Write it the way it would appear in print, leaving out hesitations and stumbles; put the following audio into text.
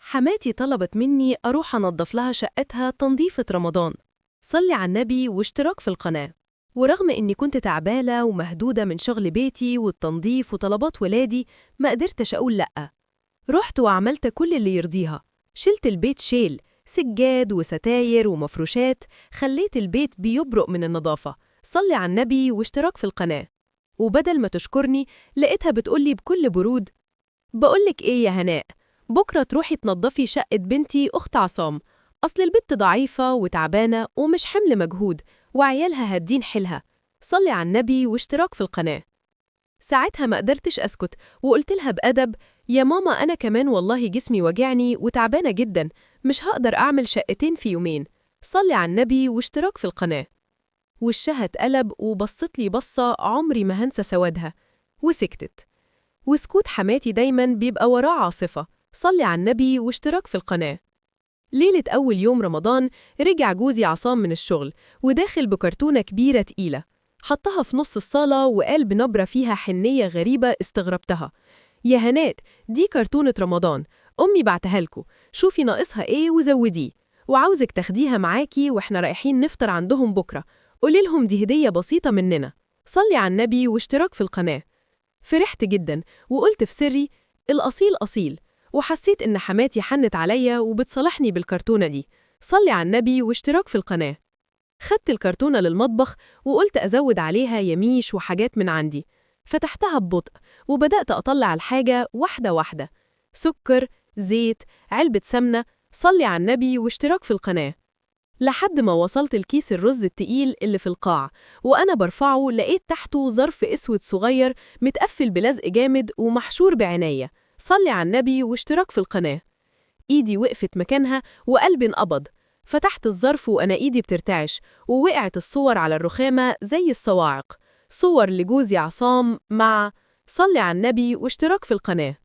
حماتي طلبت مني أروح أنظف لها شقتها تنظيفة رمضان. صلي على النبي واشتراك في القناة. ورغم إني كنت تعبانة ومهدودة من شغل بيتي والتنظيف وطلبات ولادي، ما قدرتش أقول لأ. رحت وعملت كل اللي يرضيها، شلت البيت شيل، سجاد وستاير ومفروشات، خليت البيت بيبرق من النظافة. صلي على النبي واشتراك في القناة. وبدل ما تشكرني لقيتها بتقولي بكل برود: بقولك إيه يا هناء، بكرة تروحي تنظفي شقة بنتي أخت عصام، أصل البت ضعيفة وتعبانة ومش حمل مجهود، وعيالها هادين حيلها. صلي على النبي واشتراك في القناة. ساعتها ما قدرتش أسكت وقلت لها بأدب: يا ماما أنا كمان والله جسمي وجعني وتعبانة جدا، مش هقدر أعمل شقتين في يومين. صلي على النبي واشتراك في القناة. وشها اتقلب وبصت لي بصة عمري ما هنسى سوادها، وسكتت. وسكوت حماتي دايما بيبقى وراه عاصفة. صلي على النبي واشتراك في القناة. ليلة أول يوم رمضان رجع جوزي عصام من الشغل وداخل بكرتونة كبيرة تقيلة، حطها في نص الصالة وقال بنبرة فيها حنية غريبة استغربتها: يا هناء، دي كرتونة رمضان، أمي بعتها لكم، شوفي ناقصها إيه وزوديه، وعاوزك تاخديها معاكي وإحنا رايحين نفطر عندهم بكرة، قولي لهم دي هدية بسيطة مننا. صلي على النبي واشتراك في القناة. فرحت جدا وقلت في سري: الأصيل أصيل، وحسيت إن حماتي حنت عليا وبتصالحني بالكرتونة دي. صلي على النبي واشتراك في القناة. خدت الكرتونة للمطبخ وقلت أزود عليها يميش وحاجات من عندي. فتحتها ببطء وبدأت أطلع الحاجة واحدة واحدة: سكر، زيت، علبة سمنة. صلي على النبي واشتراك في القناة. لحد ما وصلت الكيس الرز التقيل اللي في القاع، وأنا برفعه لقيت تحته ظرف أسود صغير متقفل بلزق جامد ومحشور بعناية. صلي على النبي واشتراك في القناة. إيدي وقفت مكانها وقلبي انقبض. فتحت الظرف وأنا إيدي بترتعش، ووقعت الصور على الرخامة زي الصواعق، صور لجوزي عصام مع صلي على النبي واشتراك في القناة.